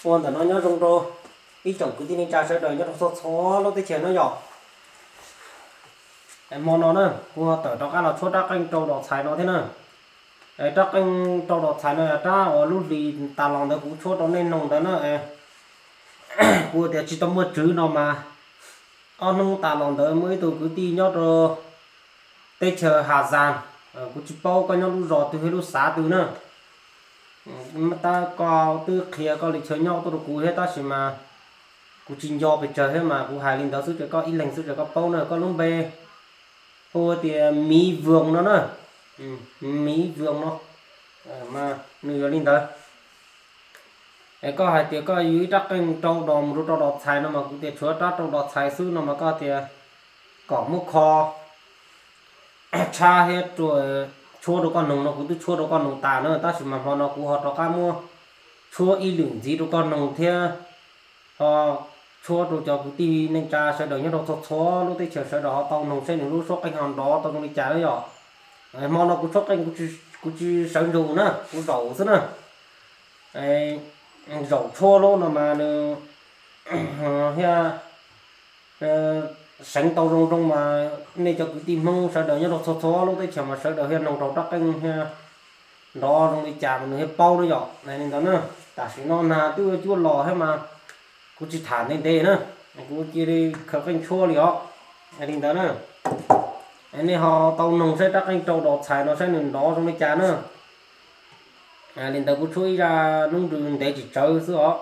Ua ntawm no nyob zoo rau ib tsoom kwv tij neej tsa sawv daws nyob rau txhua txhua lub teb chaws no yom. Hmo no na kuv ho tawm rov qab los tshuab rab qeej rau dos txhais no thiab na. Rab qeej rau dos txhais no yog rab uas lub hlis tas los ntawd kuv tshuab rau nej noog ntawd na. Kuv tias tsis tau muaj tswv no mas ob hnub tas los ntawd muaj ib tug kwv tij nyob rau teb chaws Has Zas, kuv tsis paub koj nyob lub zos twg thiab lub xav twg na. Tab koj twb qhia koj li chaw nyob tuaj rau kuv thiab tab sis mas kuv tsis nco pes tsawg thiab mas kuv hais li ntawd xwb ces koj ib leeg xwb ces koj paub na. Koj lub npe hu tias Miv Vwm no na. Miv Vwm no, nws yog li ntawd. Es koj hais tias koj yuav ib rab qeej rau dos mus rau rau dos txhais no mas kuv tias tshuav rab rau dos txhais xwb no mas koj tias kom muab kho tshab thiab tshuab rau koj noog no kuv twb tshuab rau koj noog tas na tab sis mas hmo no kuv ho rov qab muab tshuab ib lwm ntxiv rau koj noog thiab ho tshuab rau cov kwv tij neej tsa sawv daws nyob rau txhua txhua lub teb chaws sawv daws ho tau noog saib nws lub suab qeej ho nrov tau zoo li cas na yom. Hmo no kuv tshuab qeej kuv tsis sawv ntsug na kuv zaum xwb na. Zaum tshuab lub no mas nws thiaj seev tau zoo zoo mas nej cov kwv tij Hmoob sawv daws nyob rau txhua txhua lub teb chaws mas sawv daws thiaj noog raug rab qeej thiaj nrov zoo li cas mas nws thiaj paub na yom. Li ntawd na, tam sim no nag twb cuab los thiab mas kuv tsis tham ntev ntev na, kuv cia li khaws qeej tshuab li os. Li ntawd na, nej ho tau noog saib rab qeej rau dos txhais no saib nws nrov zoo li cas na. Li ntawd kuv tshuab ib zaj noob nrws ntev tsis tsawg xwb os.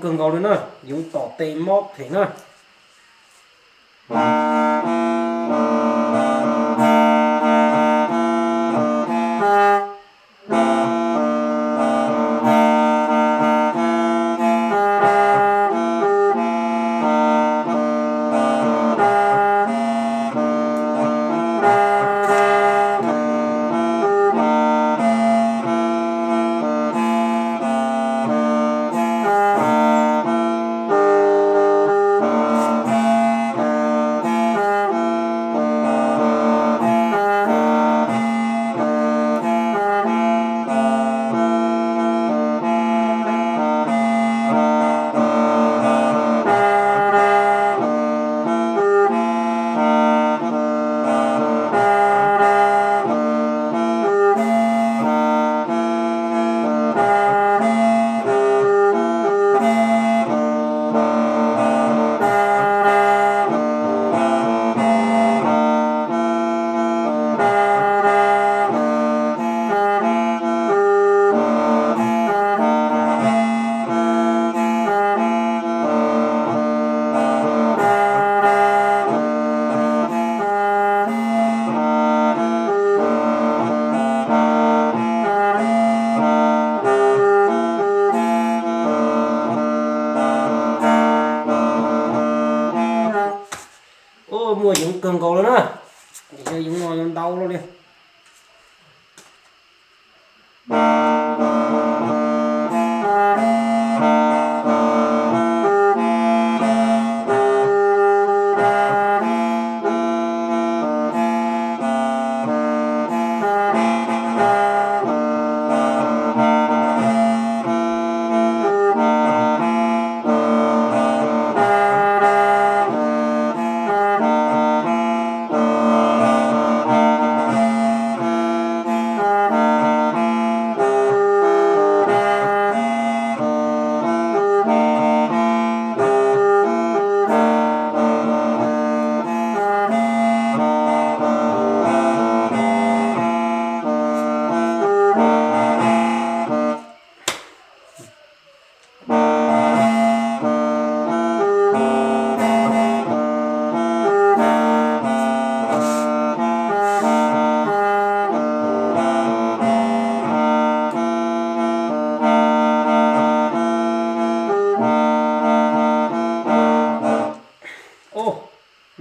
Kawg nkaus li na, yoov tom tes mob phem na. Muaj yoov kawg nkaus li na. Yoov no yuav ntau luaj li.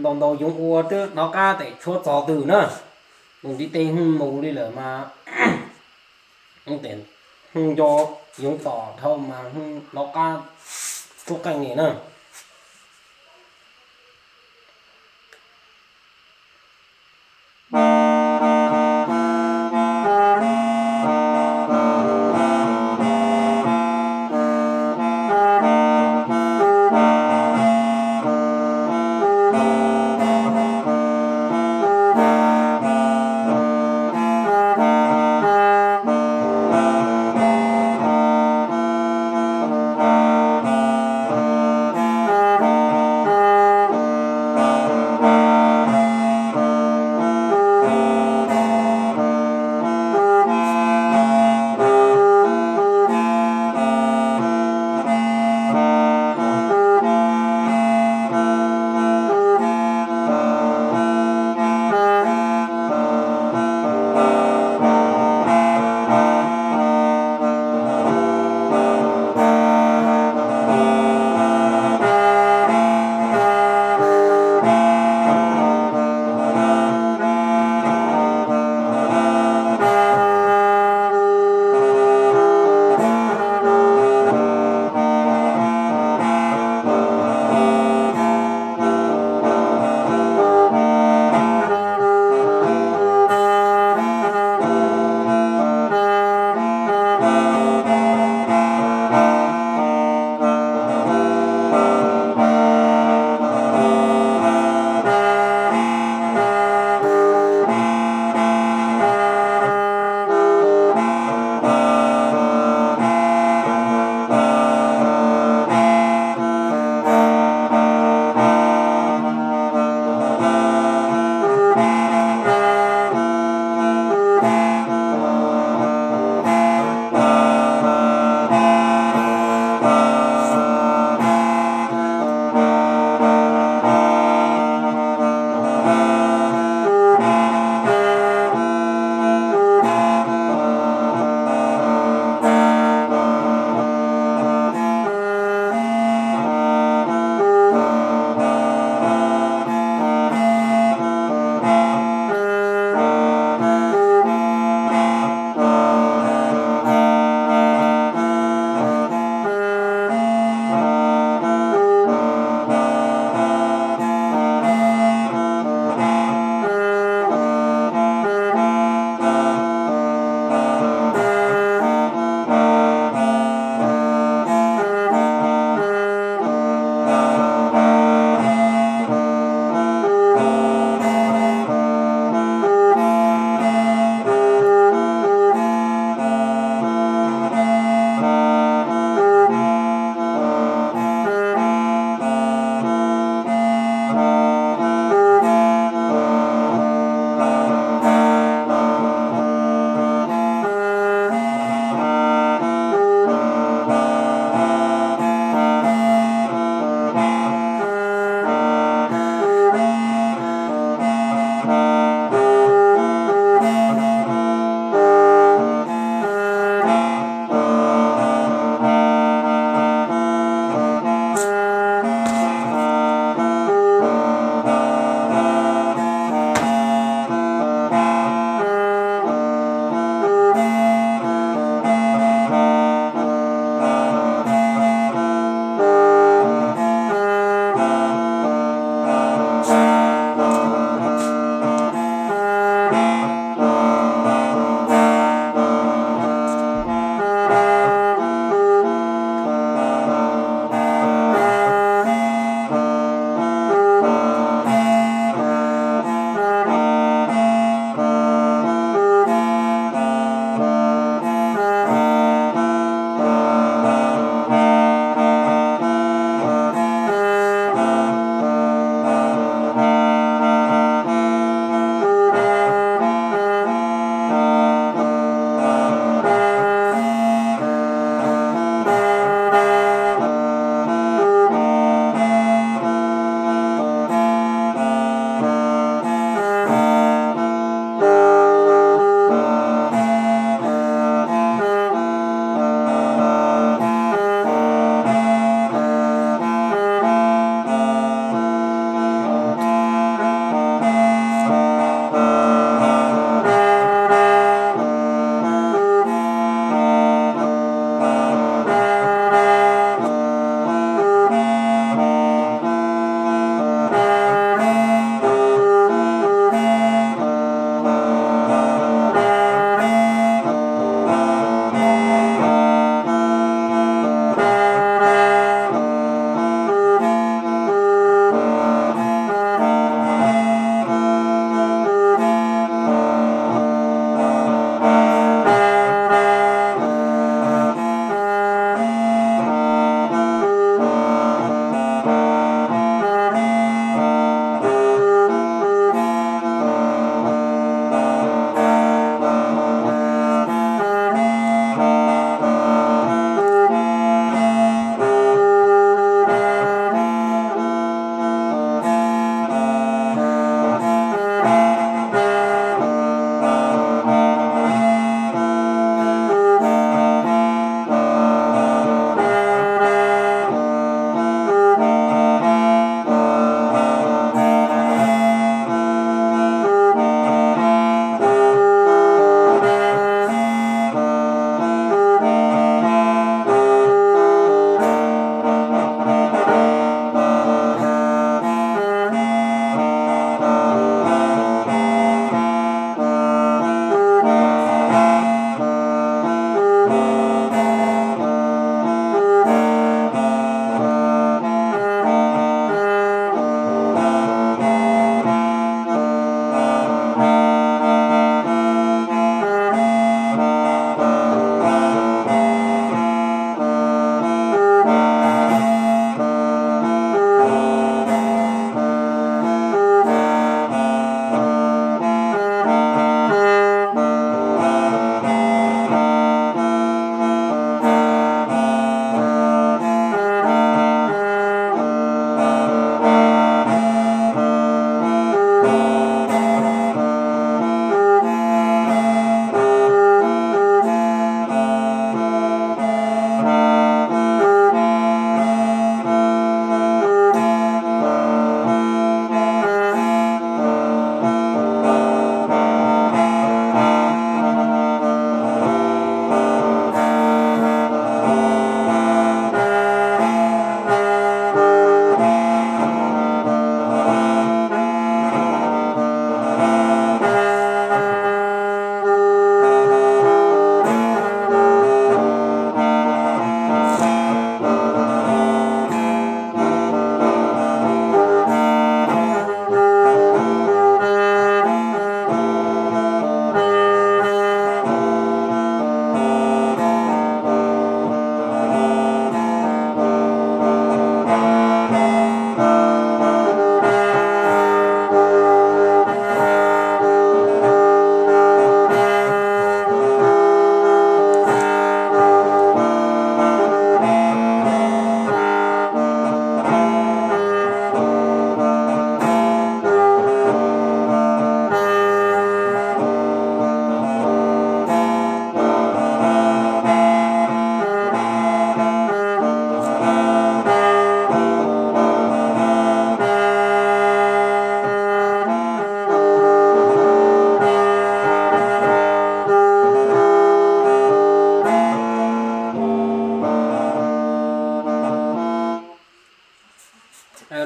Ntau ntau yoov ua twb nov qab tes tshuab txog twg na. Tus ntiv tes mus li lawm mas tes nco yoov tom dhau mas nov qab tshuab qeej li na.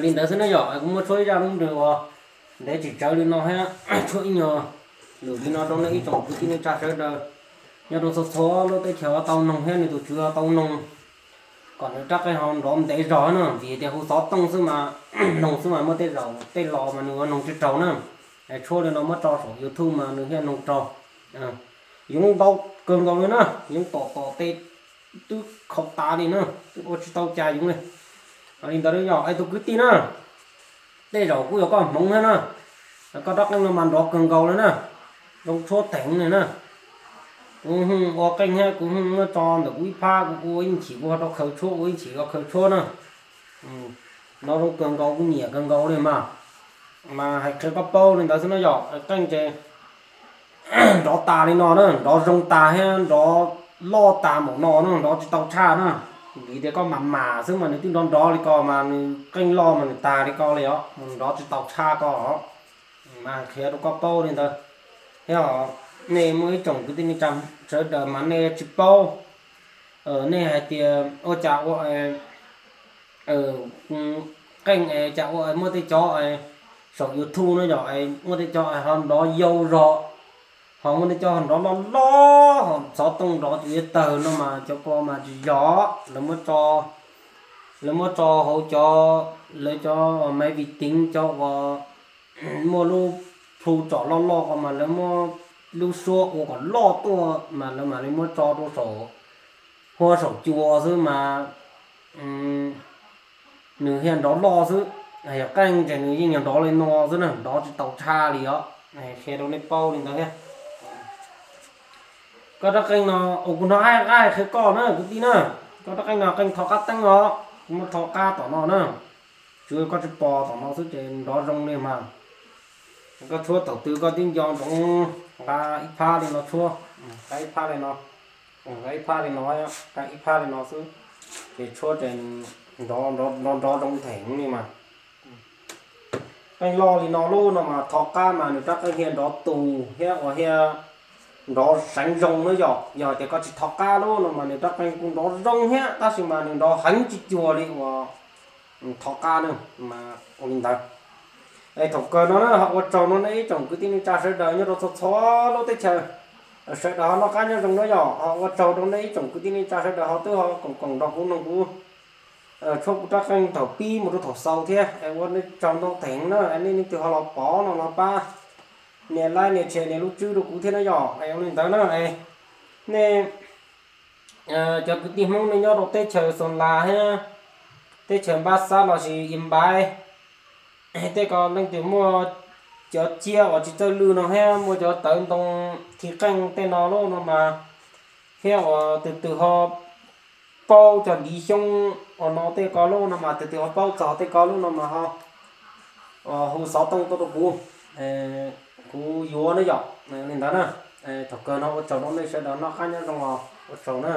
Li ntawd xwb na yom, kuv muab tshuab ib zaj lub ntsws uas ntev tsis tsawg li no thiab tshuab ib nyuag lwm li no rau nej ib tsoom kwv tij neej tsa sawv daws nyob rau txhua txhua lub teb chaws tau noog thiab nws tus tswv tau noog kom nws rab qeej ho nrov ntev zog na, vim tias hu xov tooj xwb mas, noog xwb mas muaj tej zaum tej los mas nws ua noog tsis raug na. Tshuab li no muab tso saum YouTube mas nws thiaj noog raug. Yoov ntau kawg nkaus li na, yoov tom tom tej twb khaum tas li na, twb ua tsis tau cas yoov li. Li ntawd yog es tus kwv tij na, tej zaum kuj yog koj hmoov thiab na, koj rab qeej no mas nrov kawg nkaus li na, zoo tshuab theev li na. Kuv hu ua qeej thiab kuv hu muab tso ntawm kuv ib phab, kuv ua ib chim kuv ho rau khaws tshuab, ua ib chim rau khaws tshuab na. No zoo kawg nkaus, kuv nyiam kawg nkaus li mas. Mas hais qhia koj paub li ntawd xwb no yog qeej ces nrov tas li no na, nrov zoo tas thiab nrov loj tas npaum no na, nrov tsis tau tshaj na. Vim tias koj mam mam xwb mas nws twb nrov nrov li ko mas nws qeej loj mas nws tag li ko li os, nrov tsis tau tshaj ko os. Mas qhia rau koj paub li ntawd. Thiab nej muaj ib tsoom kwv tij neej tsa sawv daws mas nej tsis paub, nej hais tias ua cas ua qeej es cas ua muaj tej cov saum YouTube no yog muaj tej cov ho nrov yau zog, ho muaj tej cov ho nrov loj loj, ho xov tooj nrov tsis tawg no mas cov ko mas tsis yog. Lawv muab tso, lawv muab tso hauv cov, lawv cov máy vi tính cov uas muaj lub plhu tsom loj loj ko mas lawv muab lub suab ua kom loj tuaj mas lawv mam li muab tso rau saum, huab saum cua xwb mas nws thiaj nrov loj xwb. Yog qeej ces nws yeej yog nrov li no xwb na, nrov tsis tau tshaj li os. Qhia rau nej paub li ntawd thiab. Koj rab qeej no, ua kuv hnov hais qhia koj na kwv tij na, koj rab qeej no qeej tho qab teeb os, kuv muab tho qab tom no na, tsuas koj tsis pom tom no xwb ces nrov zoo li mas. Koj tshuab thaum twg koj twb nco ntsoov nqa ib phab li no tshuab, nqa ib phab li no, nqa ib phab li no, nqa ib phab li no xwb, ces tshuab ces nrov nrov nrov zoo theev li mas. Qeej loj li no lub no mas tho qab mas nws rab qeej thiaj nrov tus thiab uas thiaj nrov seev zoo na yom. Yog tias koj tsis tho qab lub no mas nws rab qeej kuj nrov zoo thiab tab sis mas nws nrov heev tsis cuag li uas tho qab na. Mas ua li ntawd, es thaum kawg no na ho ua tsaug no nej ib tsoom kwv tij neej tsa sawv daws nyob rau txhua txhua lub teb chaws, sawv daws ho noj qab nyob zoo na yom. Ho ua tsaug rau nej ib tsoom kwv tij neej tsa sawv daws ho twb ho koom koom nrog kuv noog kuv tshuab kuv rab qeej thaum pib mus rau thaum xaus thiab. Es ua nej tsaug ntau theev na, nej leej twg ho los pom no los pab nias like nias share nias lub tswb rau kuv thiab na yom. Es ua li ntawd na, nej cov kwv tij Hmoob nej nyob rau teb chaws Xoos Las thiab teb chaws Npab Xab lossis Inpaiv, tej ko leej twg muaj cov ciab uas tsis txawj lwj no thiab muaj cov tawv ntoo thi qeej tej no lub no mas, thiab uas tus twg ho paub cov ntiv xyoob uas no tej ko lub no mas, tus twg ho paub txog tej ko lub no mas ho hu xov tooj tuaj rau kuv, kuv yuav na yom. Li ntawd na, thaum kawg no ua tsaug rau nej sawv daws noj qab nyob zoo os, ua tsaug na.